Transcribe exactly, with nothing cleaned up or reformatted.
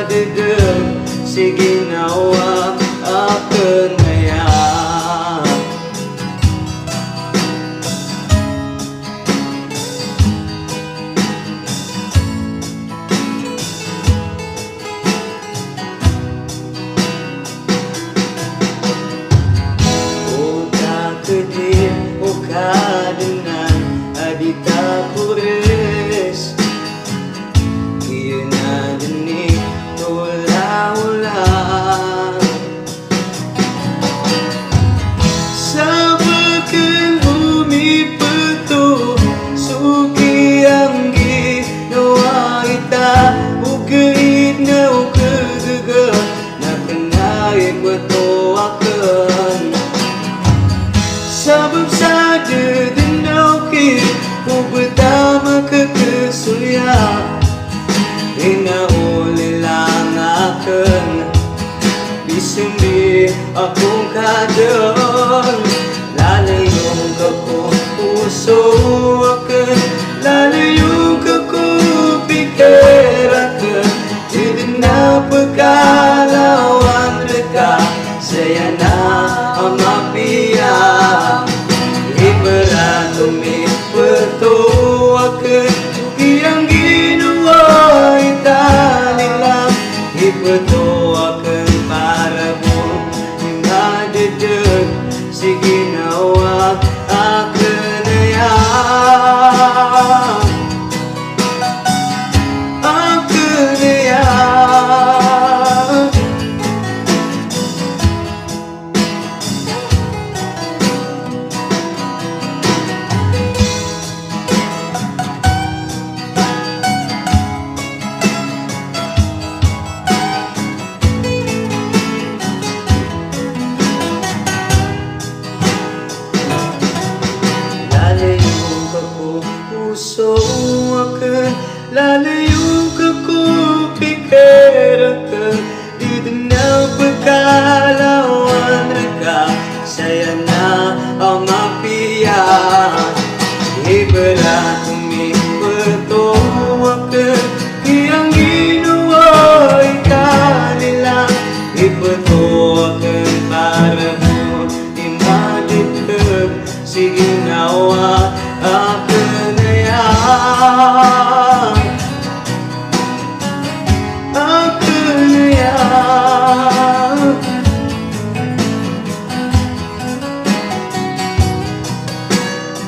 Dn sii ginawa akn aya. O takdir o Kadnan a di ta koresi, giyanan dn i tolaola. Sa bkn o mipto so giyanggi na wai ta, o gii na o kagaga na kna i pto akn. Sabap sa da dn ako ko btama ka khasoya, ina o lilang akn. Bismbi ako kadn, lalayon ka ko poso